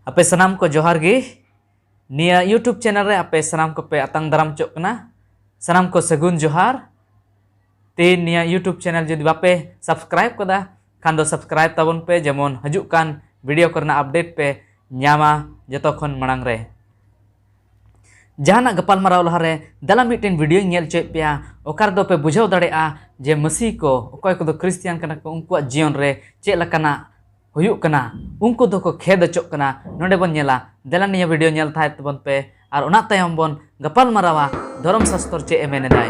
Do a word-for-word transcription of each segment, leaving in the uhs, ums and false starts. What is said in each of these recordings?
ᱟᱯᱮ ᱥᱟᱱᱟᱢ ᱠᱚ ᱡᱚᱦᱟᱨ ᱜᱮ᱾ ᱱᱤᱭᱟᱹ YouTube ᱪᱮᱱᱮᱞ ᱨᱮ ᱟᱯᱮ ᱥᱟᱱᱟᱢ ᱠᱚᱯᱮ ᱟᱛᱟᱝ ᱫᱟᱨᱟᱢ ᱦᱚᱪᱚᱜ ᱠᱟᱱᱟ᱾ ᱥᱟᱱᱟᱢ ᱠᱚ ᱥᱟᱹᱜᱩᱱ ᱡᱚᱦᱟᱨ᱾ ᱛᱮ ᱱᱤᱭᱟᱹ YouTube ᱪᱮᱱᱮᱞ ᱡᱩᱫᱤ ᱵᱟᱯᱮ ᱥᱟᱵᱥᱠᱨᱟᱭᱤᱵ ᱠᱟᱫᱟ ᱠᱷᱟᱱ ᱫᱚ ᱥᱟᱵᱥᱠᱨᱟᱭᱤᱵ ᱛᱟᱵᱚᱱ ᱯᱮ, ᱡᱮᱢᱚᱱ ᱦᱤᱡᱩᱜ ᱠᱟᱱ ᱵᱷᱤᱰᱤᱭᱳ ᱠᱚᱨᱮᱱᱟᱜ ᱟᱯᱰᱮᱴ ᱯᱮ ᱧᱟᱢᱟ ᱡᱚᱛᱚ ᱠᱷᱚᱱ ᱢᱟᱲᱟᱝ ᱨᱮ᱾ ᱡᱟᱦᱟᱱᱟᱜ ᱜᱟᱯᱟᱞᱢᱟᱨᱟᱣ ᱞᱟᱦᱟᱨᱮ ᱫᱮᱞᱟ ᱢᱤᱫᱴᱮᱱ ᱵᱷᱤᱰᱤᱭᱳᱧ ᱧᱮᱞ ᱦᱚᱪᱚᱭᱮᱫ ᱯᱮᱭᱟ, ᱚᱠᱟ ᱨᱮᱫᱚ ᱯᱮ ᱵᱩᱡᱷᱟᱹᱣ ᱫᱟᱲᱮᱭᱟᱜᱼᱟ ᱡᱮ ᱢᱟᱹᱥᱤ ᱠᱚ, ᱚᱠᱚᱭ ᱠᱚᱫᱚ ᱠᱷᱨᱤᱥᱴᱤᱭᱟᱱ ᱠᱟᱱᱟ ᱠᱚ, ᱩᱱᱠᱩᱣᱟᱜ ᱡᱤᱭᱚᱱ ᱨᱮ ᱪᱮᱫ ᱞᱮᱠᱟᱱᱟᱜ ᱦᱩᱭᱩᱜ ᱠᱟᱱᱟ, ᱩᱱᱠᱩ ᱫᱚᱠᱚ ᱠᱷᱮᱫ ᱦᱚᱪᱚᱜ ᱠᱟᱱᱟ᱾ ᱱᱚᱰᱮ ᱵᱚᱱ ᱧᱮᱞᱟ, ᱫᱮᱞᱟ ᱱᱤᱭᱟᱹ ᱵᱷᱤᱰᱤᱭᱳ ᱧᱮᱞ ᱛᱟᱦᱮᱸ ᱛᱟᱵᱚᱱ ᱯᱮ ᱟᱨ ᱚᱱᱟ ᱛᱟᱭᱚᱢ ᱵᱚᱱ ᱜᱟᱯᱟᱞᱢᱟᱨᱟᱣᱟ ᱫᱷᱚᱨᱚᱢ ᱥᱟᱥᱛᱚᱨ ᱪᱮᱫ ᱮ ᱢᱮᱱ ᱮᱫᱟᱭ᱾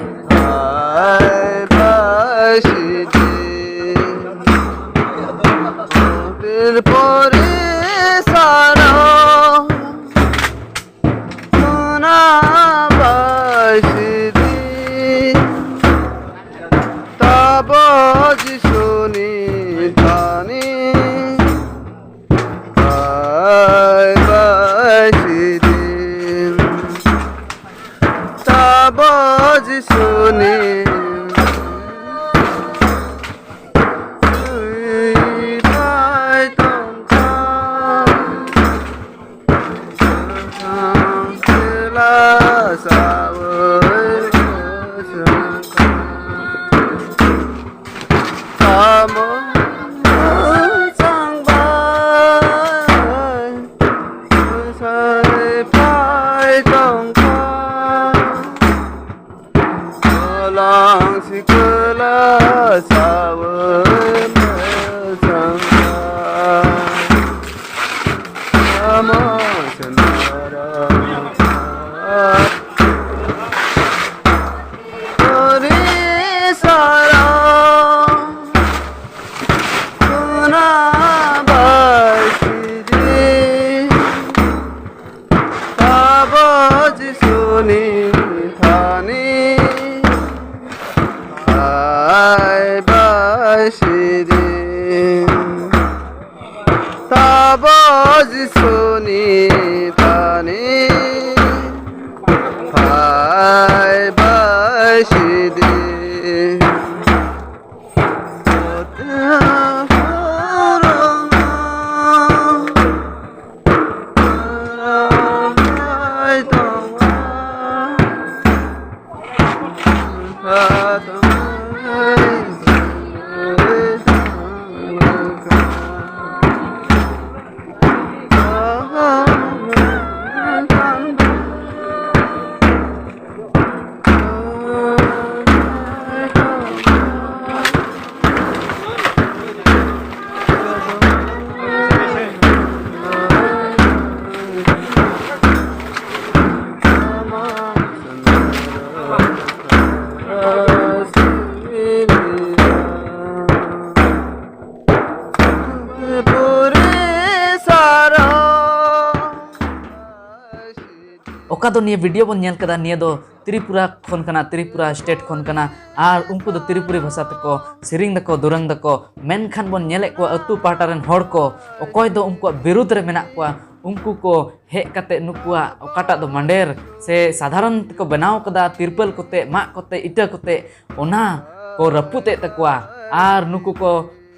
ᱚᱠᱟ ᱫᱚ ᱱᱤᱭᱟᱹ ᱵᱷᱤᱰᱤᱭᱳ ᱵᱚᱱ ᱧᱮᱞ ᱠᱟᱫᱟ, ᱱᱤᱭᱟᱹ ᱫᱚ ᱛᱨᱤᱯᱩᱨᱟ ᱠᱷᱚᱱ ᱠᱟᱱᱟ, ᱛᱨᱤᱯᱩᱨᱟ ᱥᱴᱮᱴ ᱠᱷᱚᱱ ᱠᱟᱱᱟ᱾ ᱟᱨ ᱩᱱᱠᱩ ᱫᱚ ᱛᱨᱤᱯᱩᱨᱤ ᱵᱷᱟᱥᱟ ᱛᱮᱠᱚ ᱥᱮᱨᱮᱧ ᱫᱟᱠᱚ, ᱫᱩᱨᱟᱹᱝ ᱫᱟᱠᱚ᱾ ᱢᱮᱱᱠᱷᱟᱱ ᱵᱚᱱ ᱧᱮᱞᱮᱫ ᱠᱚᱣᱟ ᱟᱹᱛᱩ ᱯᱟᱦᱴᱟ ᱨᱮᱱ ᱦᱚᱲ ᱠᱚ, ᱚᱠᱚᱭ ᱫᱚ ᱩᱱᱠᱩᱣᱟᱜ ᱵᱤᱨᱩᱫᱽ ᱨᱮ ᱢᱮᱱᱟᱜ ᱠᱚᱣᱟ, ᱩᱱᱠᱩ ᱠᱚ ᱦᱮᱡ ᱠᱟᱛᱮ ᱱᱩᱠᱩᱣᱟᱜ ᱚᱠᱟᱴᱟᱜ ᱫᱚ ᱢᱟᱸᱰᱮᱨ ᱥᱮ ᱥᱟᱫᱷᱟᱨᱚᱱ ᱛᱮᱠᱚ ᱵᱮᱱᱟᱣ ᱠᱟᱫᱟ, ᱛᱤᱨᱯᱟᱹᱞ ᱠᱚᱛᱮ, ᱢᱟᱜ ᱠᱚᱛᱮ, ᱤᱴᱟᱹ ᱠᱚᱛᱮ, ᱚᱱᱟ ᱠᱚ ᱨᱟᱹᱯᱩᱫ ᱮᱫ ᱛᱟᱠᱚᱣᱟ ᱟᱨ ᱱᱩᱠᱩ ᱠᱚ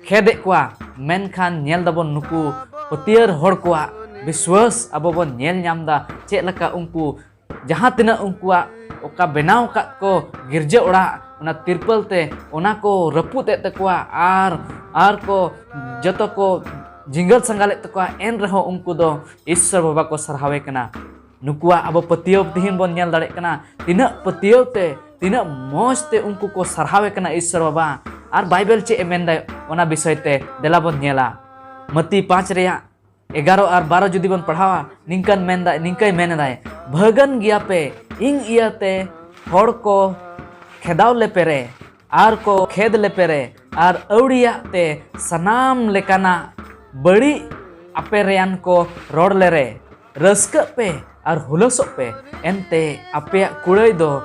ᱠᱷᱮᱫ ᱮᱫ ᱠᱚᱣᱟ᱾ ᱢᱮᱱᱠᱷᱟᱱ ᱧᱮᱞ ᱫᱟᱵᱚᱱ ᱱᱩᱠᱩ ᱯᱟᱹᱛᱭᱟᱹᱨ ᱦᱚᱲ ᱠᱚᱣᱟᱜ ᱵᱤᱥᱣᱟᱹᱥ ᱟᱵᱚ ᱵᱚᱱ ᱧᱮᱞ ᱧᱟᱢ ᱫᱟ, ᱪᱮᱫ ᱞᱮᱠᱟ ᱩᱱᱠᱩ ᱡᱟᱦᱟᱸ ᱛᱤᱱᱟᱹᱜ ᱩᱱᱠᱩᱣᱟᱜ ᱚᱠᱟ ᱵᱮᱱᱟᱣ ᱟᱠᱟᱫ ᱠᱚ ᱜᱤᱨᱡᱟᱹ ᱚᱲᱟᱜ, ᱚᱱᱟ ᱛᱤᱨᱯᱟᱹᱞ ᱛᱮ ᱚᱱᱟ ᱠᱚ ᱨᱟᱹᱯᱩᱫ ᱮᱫ ᱛᱟᱠᱚᱣᱟ ᱟᱨ, ᱟᱨ ᱠᱚ ᱡᱚᱛᱚ ᱠᱚ ᱡᱤᱸᱜᱟᱹᱞ ᱥᱟᱸᱜᱟᱞᱮᱫ ᱛᱟᱠᱚᱣᱟ᱾ ᱮᱱ ᱨᱮᱦᱚᱸ ᱩᱱᱠᱩ ᱫᱚ ᱤᱥᱥᱚᱨ ᱵᱟᱵᱟ ᱠᱚ ᱥᱟᱨᱦᱟᱣᱮ ᱠᱟᱱᱟ᱾ ᱱᱩᱠᱩᱣᱟᱜ ᱟᱵᱚ ᱯᱟᱹᱛᱭᱟᱹᱣ ᱛᱤᱦᱤᱧ ᱵᱚᱱ ᱧᱮᱞ ᱫᱟᱲᱮᱭᱟᱜ ᱠᱟᱱᱟ, ᱛᱤᱱᱟᱹᱜ ᱯᱟᱹᱛᱭᱟᱹᱣ ᱛᱮ, ᱛᱤᱱᱟᱹᱜ ᱢᱚᱡᱽ ᱛᱮ ᱩᱱᱠᱩ ᱠᱚ ᱥᱟᱨᱦᱟᱣᱮ ᱠᱟᱱᱟ ᱤᱥᱥᱚᱨ ᱵᱟᱵᱟ᱾ ᱟᱨ ᱵᱟᱭᱵᱮᱞ ᱪᱮᱫ ᱮ ᱢᱮᱱᱫᱟᱭ ᱚᱱᱟ ᱵᱤᱥᱚᱭ ᱛᱮ ᱫᱮᱞᱟ ᱵᱚᱱ ᱧᱮᱞᱟ᱾ ᱢᱟᱹᱛᱤ ᱯᱟᱸᱪ ᱨᱮᱭᱟᱜ ᱮᱜᱟᱨᱚ ᱟᱨ ᱵᱟᱨᱚ ᱡᱩᱫᱤ ᱵᱚᱱ ᱯᱟᱲᱦᱟᱣᱟ, ᱱᱤᱝᱠᱟᱹᱱ ᱢᱮᱱᱫᱟᱭ, ᱱᱤᱝᱠᱟᱹᱭ ᱢᱮᱱ ᱮᱫᱟᱭ, "ᱵᱷᱟᱹᱜᱟᱹᱱ ᱜᱮᱭᱟᱯᱮ, ᱤᱧ ᱤᱭᱟᱹᱛᱮ ᱦᱚᱲ ᱠᱚ ᱠᱷᱮᱫᱟᱣ ᱞᱮᱯᱮ ᱨᱮ, ᱟᱨ ᱠᱚ ᱠᱷᱮᱫ ᱞᱮᱯᱮ ᱨᱮ, ᱟᱨ ᱟᱹᱣᱲᱤᱭᱟᱜ ᱛᱮ ᱥᱟᱱᱟᱢ ᱞᱮᱠᱟᱱᱟᱜ ᱵᱟᱹᱲᱤᱡ ᱟᱯᱮ ᱨᱮᱭᱟᱱ ᱠᱚ ᱨᱚᱲ ᱞᱮᱨᱮ, ᱨᱟᱹᱥᱠᱟᱹᱜ ᱯᱮ ᱟᱨ ᱦᱩᱞᱟᱹᱥᱚᱜ ᱯᱮ, ᱮᱱᱛᱮ ᱟᱯᱮᱭᱟᱜ ᱠᱩᱲᱟᱹᱭ ᱫᱚ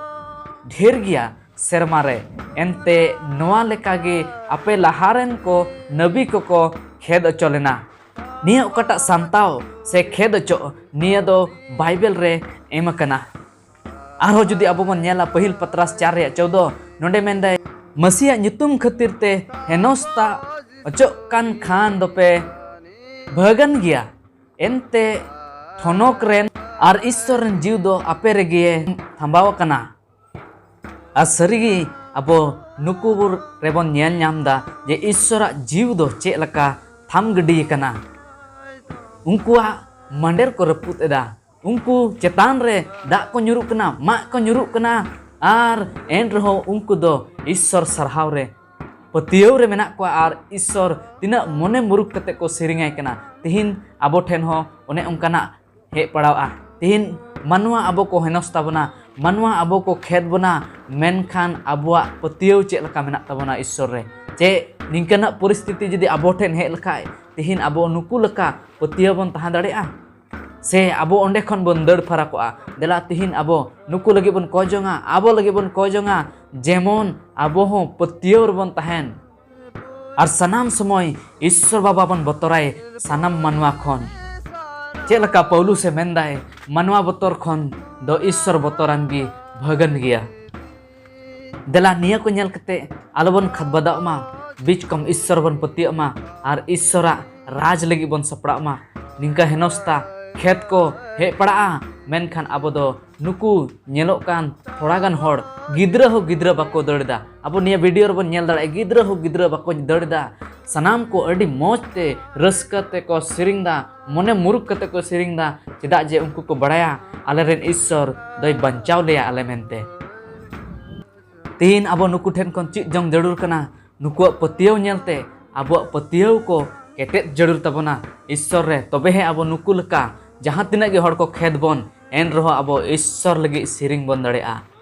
ᱰᱷᱮᱨ ᱜᱮᱭᱟ ᱥᱮᱨᱢᱟ ᱨᱮ, ᱮᱱᱛᱮ ᱱᱚᱣᱟ ᱞᱮᱠᱟ ᱜᱮ ᱟᱯᱮ ᱞᱟᱦᱟ ᱨᱮᱱ ᱠᱚ ᱱᱟᱹᱵᱤ ᱠᱚᱠᱚ ᱠᱷᱮᱫ ᱚᱪᱚ ᱞᱮᱱᱟ᱾" ᱱᱤᱭᱟᱹ ᱚᱠᱟᱴᱟᱜ ᱥᱟᱱᱛᱟᱣ ᱥᱮ ᱠᱷᱮᱫ ᱚᱪᱚᱜ, ᱱᱤᱭᱟᱹ ᱫᱚ ᱵᱟᱭᱵᱮᱞ ᱨᱮ ᱮᱢ ᱟᱠᱟᱱᱟ᱾ ᱟᱨᱦᱚᱸ ᱡᱩᱫᱤ ᱟᱵᱚ ᱵᱚᱱ ᱧᱮᱞᱟ ᱯᱟᱹᱦᱤᱞ ᱯᱟᱛᱨᱟᱥ ᱪᱟᱨ ᱨᱮᱭᱟᱜ ᱪᱳᱫᱚ, ᱱᱚᱰᱮ ᱢᱮᱱᱫᱟᱭ, "ᱢᱟᱹᱥᱤᱭᱟᱜ ᱧᱩᱛᱩᱢ ᱠᱷᱟᱹᱛᱤᱨ ᱛᱮ ᱦᱮᱱᱚᱥᱛᱟ ᱚᱪᱚᱜ ᱠᱟᱱ ᱠᱷᱟᱱ ᱫᱚᱯᱮ ᱵᱷᱟᱹᱜᱟᱹᱱ ᱜᱮᱭᱟ, ᱮᱱᱛᱮ ᱴᱷᱚᱱᱚᱠ ᱨᱮᱱ ᱟᱨ ᱤᱥᱥᱚᱨ ᱨᱮᱱ ᱡᱤᱣᱤ ᱫᱚ ᱟᱯᱮ ᱨᱮᱜᱮ ᱛᱷᱟᱢᱵᱟᱣ ᱟᱠᱟᱱᱟ᱾" ᱟᱨ ᱥᱟᱹᱨᱤᱜᱮ ᱟᱵᱚ ᱱᱩᱠᱩ ᱨᱮᱵᱚᱱ ᱧᱮᱞ ᱧᱟᱢ ᱮᱫᱟ ᱡᱮ ᱤᱥᱥᱚᱨᱟᱜ ᱡᱤᱣᱤ ᱫᱚ ᱪᱮᱫ ᱞᱮᱠᱟ ᱛᱷᱟᱢ ᱜᱤᱰᱤ ᱟᱠᱟᱱᱟ᱾ ᱩᱱᱠᱩᱣᱟᱜ ᱢᱟᱸᱰᱮᱨ ᱠᱚ ᱨᱟᱹᱯᱩᱫ ᱮᱫᱟ, ᱩᱱᱠᱩ ᱪᱮᱛᱟᱱ ᱨᱮ ᱫᱟᱜ ᱠᱚ ᱧᱩᱨᱩᱜ ᱠᱟᱱᱟ, ᱢᱟᱜ ᱠᱚ ᱧᱩᱨᱩᱜ ᱠᱟᱱᱟ, ᱟᱨ ᱮᱱ ᱨᱮᱦᱚᱸ ᱩᱱᱠᱩ ᱫᱚ ᱤᱥᱥᱚᱨ ᱥᱟᱨᱦᱟᱣ ᱨᱮ ᱯᱟᱹᱛᱭᱟᱹᱣ ᱨᱮ ᱢᱮᱱᱟᱜ ᱠᱚᱣᱟ ᱟᱨ ᱤᱥᱥᱚᱨ ᱛᱤᱱᱟᱹᱜ ᱢᱚᱱᱮ ᱢᱩᱨᱩᱠ ᱠᱟᱛᱮ ᱠᱚ ᱥᱮᱨᱮᱧᱟᱭ ᱠᱟᱱᱟ᱾ ᱛᱤᱦᱤᱧ ᱟᱵᱚ ᱴᱷᱮᱱ ᱦᱚᱸ ᱚᱱᱮ ᱚᱱᱠᱟᱱᱟᱜ ᱦᱮᱡ ᱯᱟᱲᱟᱣᱜᱼᱟ᱾ ᱛᱤᱦᱤᱧ ᱢᱟᱱᱣᱟ ᱟᱵᱚ ᱠᱚ ᱦᱮᱱᱚᱥ ᱛᱟᱵᱚᱱᱟ, ᱢᱟᱱᱣᱟ ᱟᱵᱚ ᱠᱚ ᱠᱷᱮᱫ ᱵᱚᱱᱟ, ᱢᱮᱱᱠᱷᱟᱱ ᱟᱵᱚᱣᱟᱜ ᱯᱟᱹᱛᱭᱟᱹᱣ ᱪᱮᱫ ᱞᱮᱠᱟ ᱢᱮᱱᱟᱜ ᱛᱟᱵᱚᱱᱟ ᱤᱥᱥᱚᱨ ᱨᱮ? ᱪᱮᱫ ᱱᱤᱝᱠᱟᱹᱱᱟᱜ ᱯᱚᱨᱤᱥᱛᱷᱤᱛᱤ ᱡᱩᱫᱤ ᱟᱵᱚ ᱴᱷᱮᱱ ᱦᱮᱡ ᱞᱮᱠᱷᱟᱡ, ᱛᱤᱦᱤᱧ ᱟᱵᱚ ᱱᱩᱠᱩ ᱞᱮᱠᱟ ᱯᱟᱹᱛᱭᱟᱹᱣ ᱵᱚᱱ ᱛᱟᱦᱮᱸ ᱫᱟᱲᱮᱭᱟᱜᱼᱟ? ᱥᱮ ᱟᱵᱚ ᱚᱸᱰᱮ ᱠᱷᱚᱱ ᱵᱚᱱ ᱫᱟᱹᱲ ᱯᱷᱟᱨᱟᱠᱚᱜᱼᱟ? ᱫᱮᱞᱟ ᱛᱤᱦᱤᱧ ᱟᱵᱚ ᱱᱩᱠᱩ ᱞᱟᱹᱜᱤᱫ ᱵᱚᱱ ᱠᱚᱭ ᱡᱚᱝᱟ, ᱟᱵᱚ ᱞᱟᱹᱜᱤᱫ ᱵᱚᱱ ᱠᱚᱭ ᱡᱚᱝᱟ, ᱡᱮᱢᱚᱱ ᱟᱵᱚ ᱦᱚᱸ ᱯᱟᱹᱛᱭᱟᱹᱣ ᱨᱮᱵᱚᱱ ᱛᱟᱦᱮᱱ᱾ ᱟᱨ ᱥᱟᱱᱟᱢ ᱥᱚᱢᱚᱭ ᱤᱥᱥᱚᱨ ᱵᱟᱵᱟ ᱵᱚᱱ ᱵᱚᱛᱚᱨᱟᱭ ᱥᱟᱱᱟᱢ ᱢᱟᱱᱣᱟ ᱠᱷᱚᱱ᱾ ᱪᱮᱫ ᱞᱮᱠᱟ ᱯᱟᱹᱣᱞᱩᱥ ᱮ ᱢᱮᱱᱫᱟᱭ, ᱢᱟᱱᱣᱟ ᱵᱚᱛᱚᱨ ᱠᱷᱚᱱ ᱫᱚ ᱤᱥᱥᱚᱨ ᱵᱚᱛᱚᱨᱟᱱ ᱜᱮ ᱵᱷᱟᱹᱜᱟᱹᱱ ᱜᱮᱭᱟ᱾ ᱫᱮᱞᱟ ᱱᱤᱭᱟᱹ ᱠᱚ ᱧᱮᱞ ᱠᱟᱛᱮ ᱟᱞᱚᱵᱚᱱ ᱠᱷᱟᱫᱽᱵᱟᱫᱟᱜ ᱢᱟ, ᱵᱤᱪ ᱠᱚᱢ ᱤᱥᱥᱚᱨ ᱵᱚᱱ ᱯᱟᱹᱛᱭᱟᱹᱜ ᱢᱟ ᱟᱨ ᱤᱥᱥᱚᱨᱟᱜ ᱨᱟᱡᱽ ᱞᱟᱹᱜᱤᱫ ᱵᱚᱱ ᱥᱟᱯᱲᱟᱜ ᱢᱟ᱾ ᱱᱤᱝᱠᱟ ᱦᱮᱱᱚᱥᱛᱟ ᱠᱷᱮᱛ ᱠᱚ ᱦᱮᱡ ᱯᱟᱲᱟᱜᱼᱟ, ᱢᱮᱱᱠᱷᱟᱱ ᱟᱵᱚ ᱫᱚ ᱱᱩᱠᱩ ᱧᱮᱞᱚᱜ ᱠᱟᱱ ᱛᱷᱚᱲᱟ ᱜᱟᱱ ᱦᱚᱲ, ᱜᱤᱫᱽᱨᱟᱹ ᱦᱚᱸ ᱜᱤᱫᱽᱨᱟᱹ ᱵᱟᱠᱚ ᱫᱟᱹᱲ ᱮᱫᱟ᱾ ᱟᱵᱚ ᱱᱤᱭᱟᱹ ᱵᱷᱤᱰᱤᱭᱳ ᱨᱮᱵᱚᱱ ᱧᱮᱞ ᱫᱟᱲᱮᱭᱟᱜᱼᱟ, ᱜᱤᱫᱽᱨᱟᱹ ᱦᱚᱸ ᱜᱤᱫᱽᱨᱟᱹ ᱵᱟᱠᱚ ᱫᱟᱹᱲ ᱮᱫᱟ᱾ ᱥᱟᱱᱟᱢ ᱠᱚ ᱟᱹᱰᱤ ᱢᱚᱡᱽ ᱛᱮ ᱨᱟᱹᱥᱠᱟᱹ ᱛᱮᱠᱚ ᱥᱮᱨᱮᱧ ᱮᱫᱟ, ᱢᱚᱱᱮ ᱢᱩᱨᱩᱠ ᱠᱟᱛᱮ ᱠᱚ ᱥᱮᱨᱮᱧ ᱮᱫᱟ, ᱪᱮᱫᱟᱜ ᱡᱮ ᱩᱱᱠᱩ ᱠᱚ ᱵᱟᱲᱟᱭᱟ ᱟᱞᱮᱨᱮᱱ ᱤᱥᱥᱚᱨ ᱫᱚᱭ ᱵᱟᱧᱪᱟᱣ ᱞᱮᱭᱟ ᱟᱞᱮ ᱢᱮᱱᱛᱮ᱾ ᱛᱤᱦᱤᱧ ᱟᱵᱚ ᱱᱩᱠᱩ ᱴᱷᱮᱱ ᱠᱷᱚᱱ ᱪᱮᱫ ᱡᱚᱝ ᱡᱟᱹᱨᱩᱲ ᱠᱟᱱᱟ? ᱱᱩᱠᱩᱣᱟᱜ ᱯᱟᱹᱛᱭᱟᱹᱣ ᱧᱮᱞᱛᱮ ᱟᱵᱚᱣᱟᱜ ᱯᱟᱹᱛᱭᱟᱹᱣ ᱠᱚ ᱠᱮᱴᱮᱡ ᱡᱟᱹᱨᱩᱲ ᱛᱟᱵᱚᱱᱟ ᱤᱥᱥᱚᱨ ᱨᱮ, ᱛᱚᱵᱮ ᱦᱮᱸ ᱟᱵᱚ ᱱᱩᱠᱩ ᱞᱮᱠᱟ ᱡᱟᱦᱟᱸ ᱛᱤᱱᱟᱹᱜ ᱜᱮ ᱦᱚᱲ ᱠᱚ ᱠᱷᱮᱫ ᱵᱚᱱ, ᱮᱱ ᱨᱮᱦᱚᱸ ᱟᱵᱚ ᱤᱥᱥᱚᱨ ᱞᱟᱹᱜᱤᱫ ᱥᱮᱨᱮᱧ ᱵᱚᱱ ᱫᱟᱲᱮᱭᱟᱜᱼᱟ᱾